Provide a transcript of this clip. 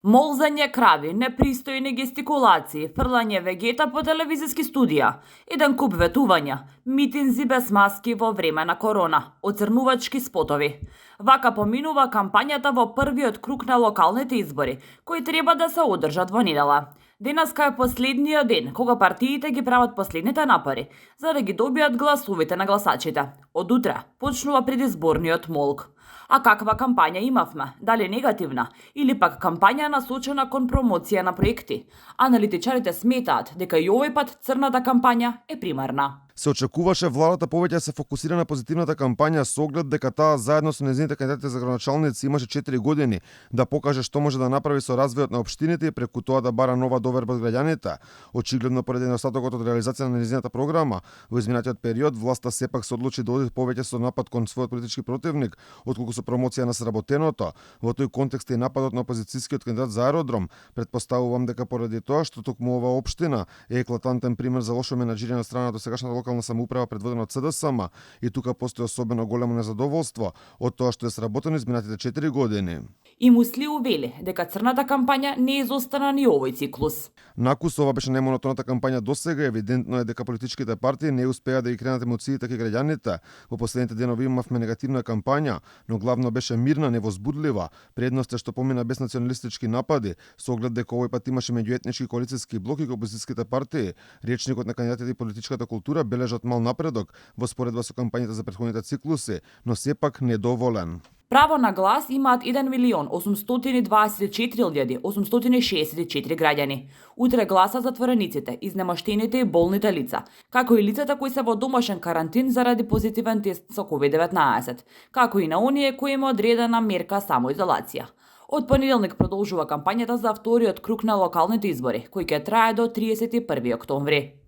Молзање крави, непристојни гестикулации, фрлање вегета по телевизиски студија, еден куп ветувања, митинзи без маски во време на корона, оцрнувачки спотови. Вака поминува кампањата во првиот круг на локалните избори, кои треба да се одржат во недела. Денеска е последниот ден кога партиите ги прават последните напори за да ги добијат гласовите на гласачите. Од утре почнува предизборниот молк. А каква кампања имавме? Дали негативна или пак кампања насочена кон промоција на проекти? Аналитичарите сметаат дека и овој пат црната кампања е примарна. Се очекуваше владата повеќе се фокусира на позитивната кампања со оглед дека таа заедно со нејзините кандидати за градоначалници имаше 4 години да покаже што може да направи со развојот на општините и преку тоа да бара нова доверба од граѓаните. Очигледно поради недостатокот од реализација на нејзината програма, во изминатиот период власта сепак се одлучи да оди повеќе со напад кон својот политички противник, отколку со промоција на сработеното. Во тој контекст и нападот на опозицијскиот кандидат за аеродром. Претпоставувам дека поради тоа што токму оваа општина е еклатантен пример за лошо менаџирање од страна до сегашната локална самоуправа предводена од СДСМ и тука постои особено големо незадоволство од тоа што е сработено изминатите 4 години. И Муслиу вели дека црната кампања не изостана ни овој циклус. Накус ова беше најмонотонната кампања досега, евидентно е дека политичките партии не успеа да ги кренат емоциите кај граѓаните. Во последните денови имавме негативна кампања, но главно беше мирна, невозбудлива. Предност е што помина без националистички напади, со оглед дека овој пат имаше меѓуетнички коалициски блоки кај опозицијските партии. Речникот на кандидатите и политичката култура бележат мал напредок во споредба со кампањата за претходните циклуси, но сепак недоволен. Право на глас имаат 1.824.864 граѓани. Утре гласа затворениците, изнемоштените и болните лица, како и лицата кои се во домашен карантин заради позитивен тест со COVID-19, како и на оние кои има одредена мерка самоизолација. Од понеделник продолжува кампањата за вториот круг на локалните избори, кој ќе трае до 31 октомври.